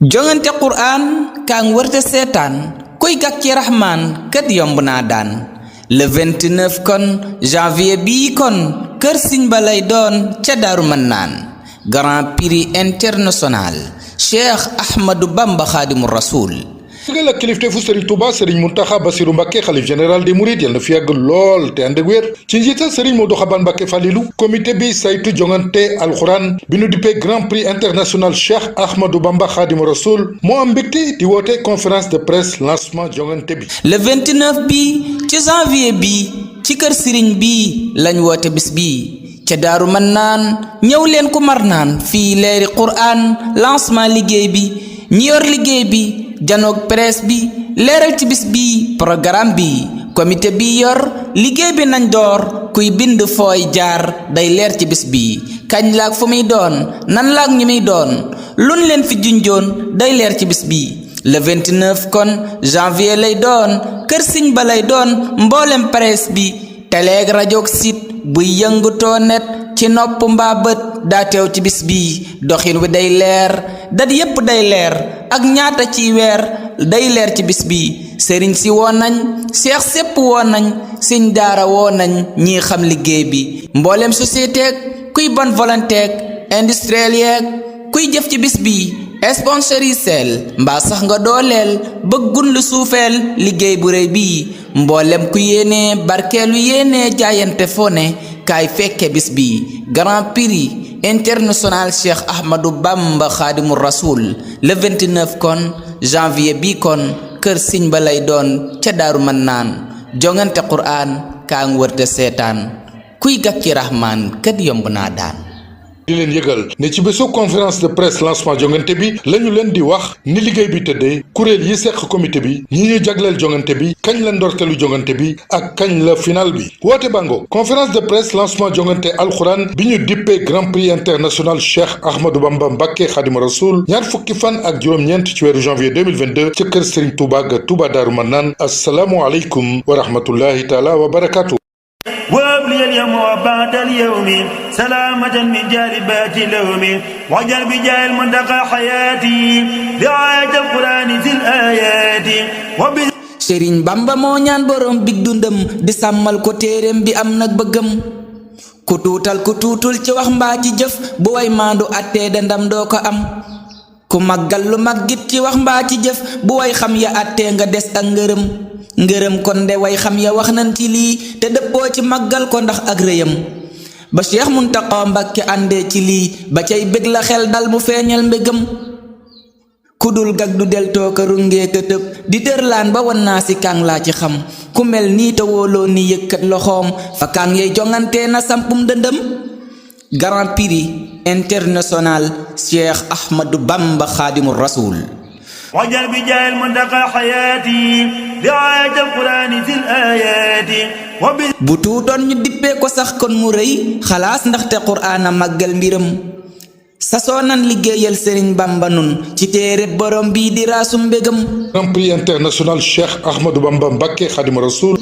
jongante Qur'an kang wërte seetaan kuy gàk ci Rahman kët yomb naa daan le 29 kon janvier bii kon kër Sëñ Ba lay doon ca Daaru Mannaan Grand Prix international Cheikh Ahmadou Bamba Khadimu Rasoul digal ak kilifteefu Serigne Touba Serigne Mountakha Bassirou Mbacké xalif général des Mourides yal na fi yàgg lool te ànd ak wér ci njiital Serigne Modou Xaban Mbacké Falilou comité bi saytu jongante alxuraan bi nu dippee Grand Prix international Cheikh Ahmadou Bamba Khadimu Rasoul moo am mbégte di woote conférence de presse lancement jongante bi le 29 bi ci janvier bi ci kër Serigne bi lañ woote bis bi ca Daaru Mannaan ñëw leen ku mar naan fii leeri Qur'an lancement liggéey bi ñi yor liggéey bi janoog presse bi leeral ci bis bi programme bi comité bi yor liggéey bi nañ door kuy bind fooy jaar day leer ci bis bi kañ laak fu muy doon nan laak ñi muy doon luñ leen fi junjoon day leer ci bis bi le 29 kon janvier lay doon kër Sëñ Ba lay doon mboolem presse bi teleeg rajoog site buy yëngutoo net ci nopp mbaa bët daa teew ci bis bi doxin wi day leer dat yépp day leer ak ñaata ci weer day leer ci bis bi sëriñ si woo nañ seex sépp woo nañ sëñ daara woo nañ ñii xam liggéey bi mboolem société kuy bonne volonté industriel yeeg kuy jëf ci bis bi sponsorisel mbaa sax nga dooleel bëggun lu suufeel liggéey bu rëy bii mboolem ku yéene barkeelu yéene jaayante fone kaay fekke bis bi Grand Prix international Cheikh Ahmadou Bamba Khadimu Rasoul le 29 kon janvier bi kon kër Sëñ Ba lay doon ca Daaru Mannaan jongante Qur'an kaa ngi wërte seetaan kuy gàk ci Rahman kët yomb naa daan di leen yëgal ne ci bésu conférence de presse lancement jongante bi lañu leen di wax ni liggéey bi tëddee kuréel yi seq comité bi ñi ñu jagleel jongante bi kañ la ndorteelu jongante bi ak kañ la final bi woote bango conférence de presse lancement jongante alxuraan bi ñu dippee Grand Prix international Cheikh Ahmadou Bamba Mbacké Khadimu Rasoul ñaar fukki fan ak juróom-ñeent ci weeru janvier 2022 ca kër Serigne Touba ga Touba Daaru Mannaan asalaamu aleykum wa rahmatullahi taala wa barakaatu. وابلي اليوم وبعد اليوم سلامة من جالبات اللوم وجل بجاه المنتقى حياتي رعاية القرآن في الآيات Sëriñ Bamba moo ñaan borom big dundam di sàmmal ko téereem bi am nag bëggam ku tuutal ku tuutul ci wax mbaa ci jëf bu way maandu attee da ndam doo ko am ku màggal lu màggit ci wax mbaa ci jëf bu way xam ya attee nga des ak ngërëm kon de way xam ya wax nañ ci lii te dëppoo ci màggal ko ndax ak rëyam ba Cheikh Mountakha Mbacké àndee ci lii ba cay bég la xel dal mu feeñal mbégam kudul gag du del tooka rungee ka tëb di tërlaan ba wan naa si kàng laa ci xam ku mel nii te wóoloo ni yëkkat loxoom fa kàng yey jongantee na sampum dëndëm Grand Prix international Cheikh Ahmadou Bamba Khadimu Rasoul وجل بجاه المنتقى حياتي رعاية القرآن في الآيات bu tuutoon ñu dippee ko sax kon mu rëy xalaas ndaxte Qur'an a màggal mbiram sasoo nan liggéeyal Sëriñ Bamba nun ci téere borom bii di raasum mbégam Grand Prix international Cheikh Ahmadou Bamba Mbacké Khadimu Rasoul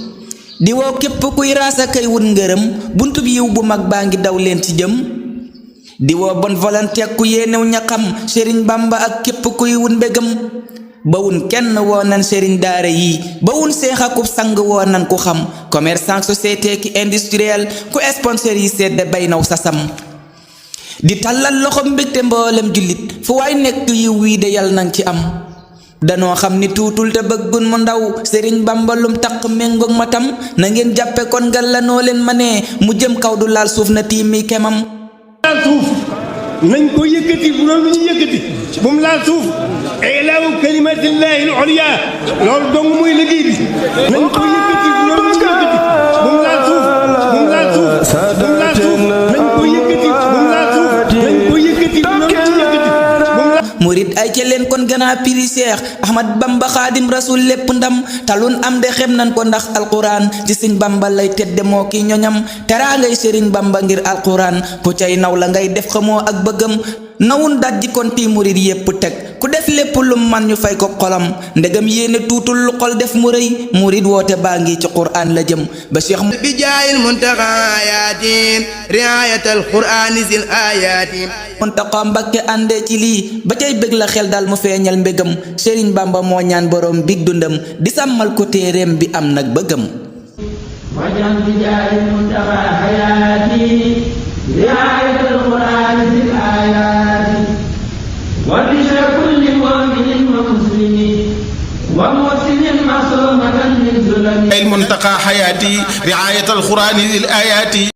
di woo képp kuy raasa kay wut ngërëm buntub yiw bu mag baa ngi daw leen ci jëm di woo bonne volonté ku yéenew ñaxam Sëriñ Bamba ak képp kuy wut mbégam bawun kenn woo nan sëriñ daara yi bawun seex akub sang woo nan ku xam commerçant société ki industriel ku sponsorisé de bay naw sasam di tàllal loxo mbégte mboolem jullit fu waay nekk yiw wii de yal nang ci am danoo xam ni tuutul te bëggun mu ndaw Sëriñ Bamba lum taq méngoog matam na ngeen jàppe kon ngal la noo leen manee mu jëm kaw du laal suuf na tiimi kemam laal suuf nañ ko yëkkati bu doon lu ñu yëkkati bu mu laal suuf ilaahu kalimatillahi al-ulya loolu dong mooy liggéey bi nañ ko yëkkati bu doon lu ñu yëkkati bu mu laal suuf bu mu laal suuf bu mu laal suuf nañ ko yëkkati bu mu laal suuf nañ ko yëkkati bu doon lu ñu yëkkati murid ay ca leen kon Grand Prix Cheikh Ahmad Bamba Khadim Rasoul lépp ndam talun am de xem nan ko ndax alquran ci Sëñ Bamba lay tedde moo ki ñoñam teraa ngay Sëriñ Bamba ngir alquran ku cay naw la ngay def xamoo ak bëggam nawun dajji kon ti murid yépp teg ku def lépp lu man ñu fay ko xolam ndegam yéene tuutul lu xol def mu rëy murid woote baa ngi ci qur'an la jëm ba cheikh bi jaayil muntaqa ayaati riayatal qur'ani zil ayaati Muntaqa Mbakke àndee ci lii ba cay bëgg la xel daal mu feeñal mbégam Sëriñ Bamba moo ñaan borom big dundam di sàmmal ko téeréem bi am nag bëggam wajal bi jaayil muntaqa ayaati riayatal qur'ani zil ayaati wa bishra kulli mu'minin wa muslimin ومحسن معصومة من ظلم المنتقى حياتي رعاية القرآن ذي الآيات